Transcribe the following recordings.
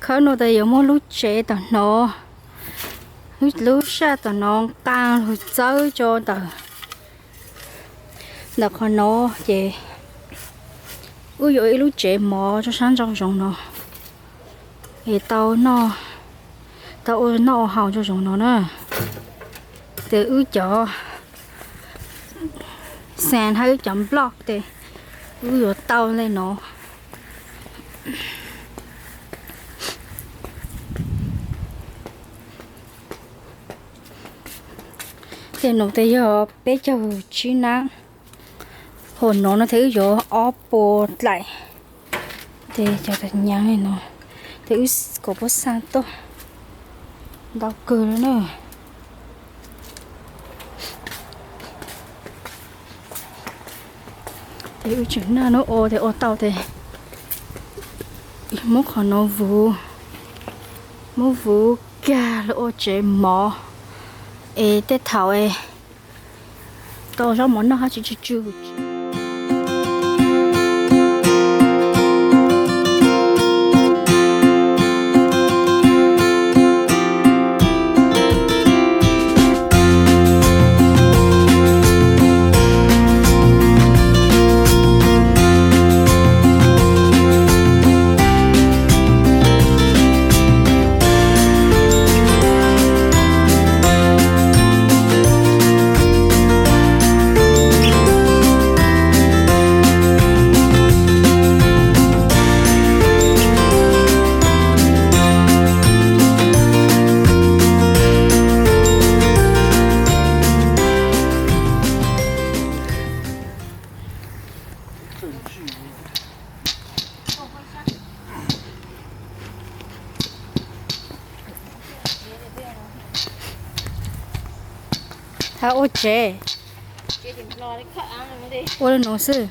Khawb no tas yuav muab lub tsev tom no, lub sij tom no nqaa lug txawb tso ntawm, ntawm qhov no, ces wb yuav ib lub tsev mov rau sab nraum zoov no, es tau noj, tau ua noj ua haus rau zoov no na. Ces wb cov xas hab wb cov nploj tes wb yuav tau le no. Ces no tes yog peb caug tsib nab, hom no no tes wb yuav ob puas dlaim. Ces cov nyaav no tes wb kom puab xaa tuaj ntau kawg le na. Ces wb tseem naj nub ua tes ua tau tes muab qhov no vuv, muab vuv kag lug ua tsev mov, es tej thaum es tau zaub mov noj hab tsi tsw tsw. Hab ua tsev, ua le nuav xwb.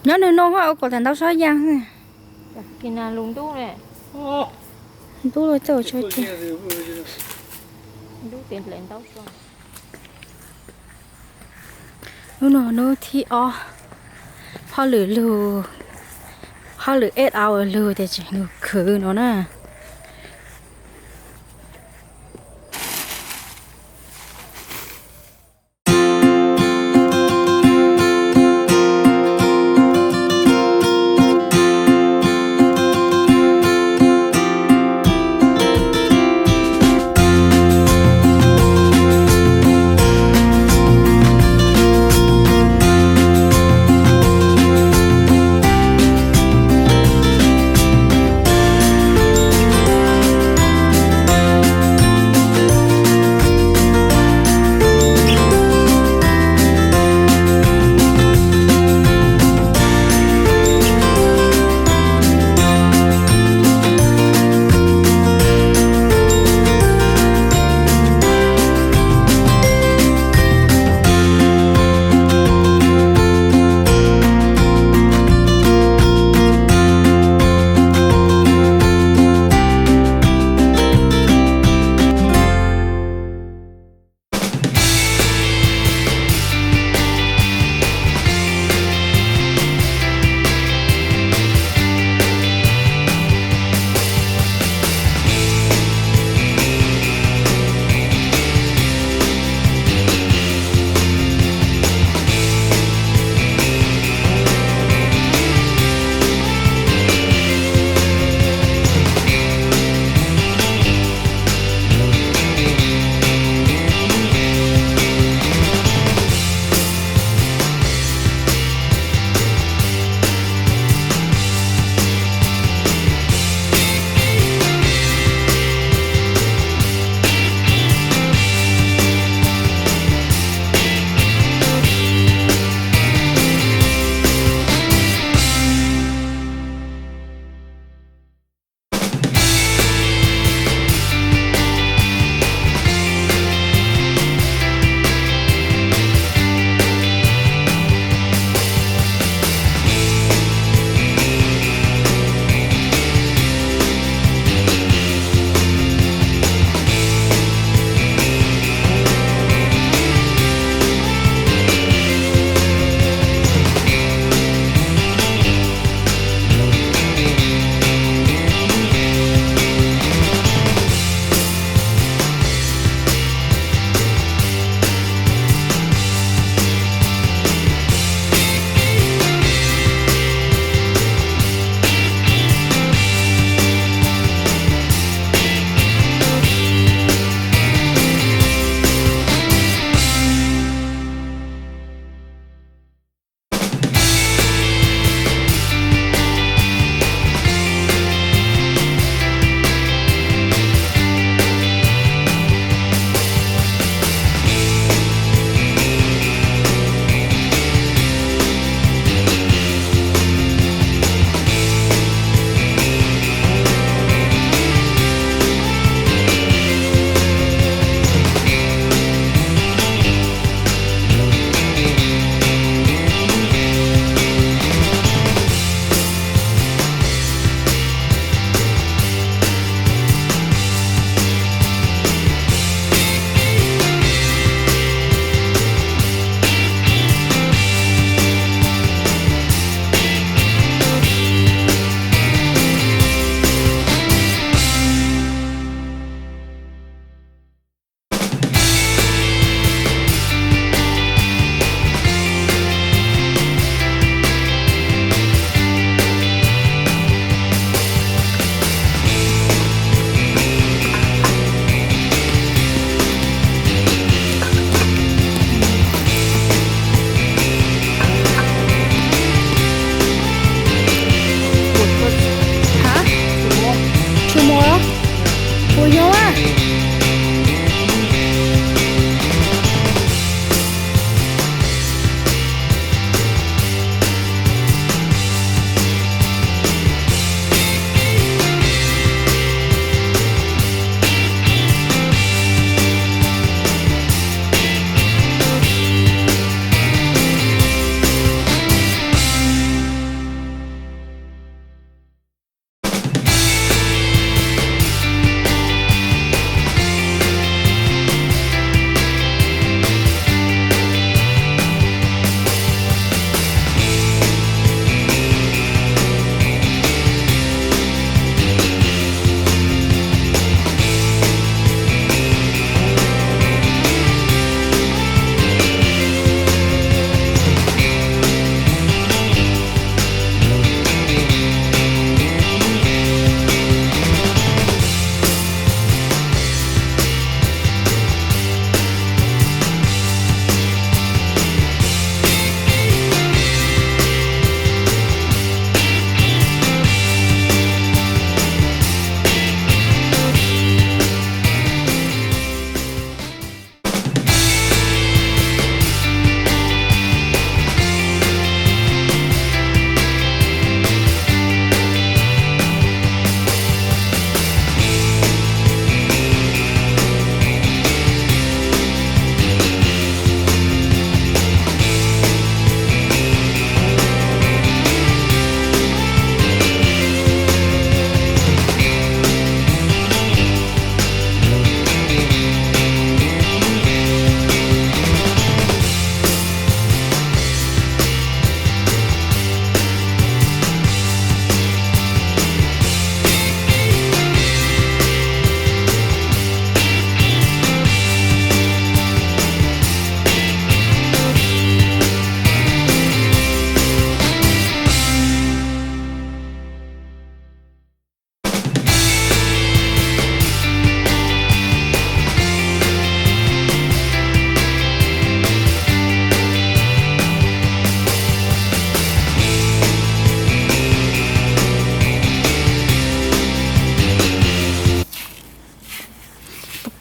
Nyob nws no ua kom thaum ntau sob yas. Ntub los txawj tso cia. Hnub no hnub thib ob, hauj lwm lug, hauj lwm eight hour lug tes tseem lug khwv no na.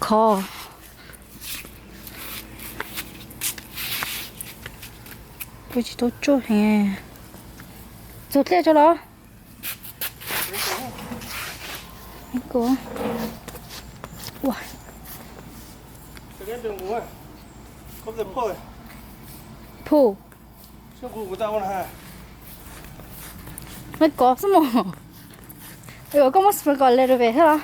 Khov. Kuv tsis tau tsuj heev. Txog dlej tso los. Kuv, ua, phu, neb kov xwb mog. Koj muab sprinkle le rau pem thiab los?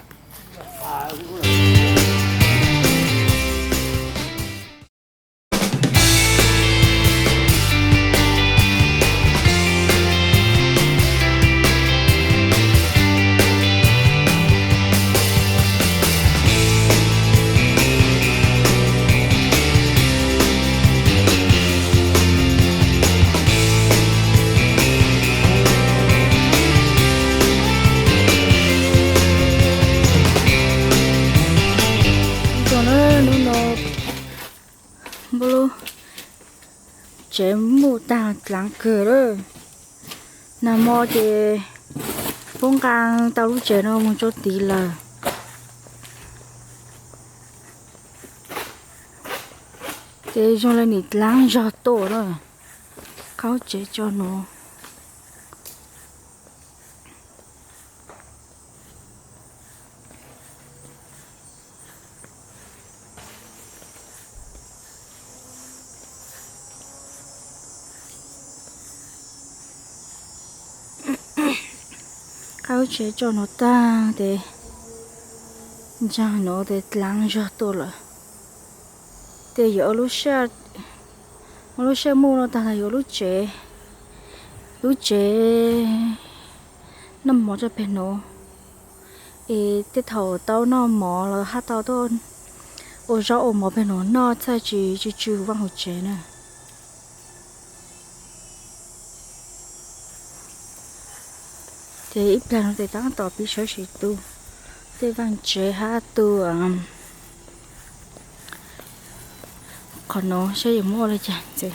Zoo na, hnub no npaj lub tsev mus tag dlaav kawg lawm. Nag hmo ces poob nqaa tau lub tsev no mus tso tid lawm. Ces zoo li nim dlaav zog tuaj na. Qhab tsev tso no. Qhab tsev tso no tag ces ntsaag no ces dlaav zog tuaj lawm. Ces yuav ua lub sij hawm mus no tag yuav lub tsev, lub tsev noj mov rau pem no. Es tej thaum tau noj mov los hab tau tuaj ua zaub ua mov pem no noj txhaj tsis tsw tsw vaaj hauv tsev na. Ces ib plag no ces taab tom piv sawv tsees tu tej vaaj tsev hab tu qhov no saib yuav muaj ua li cas ntxiv.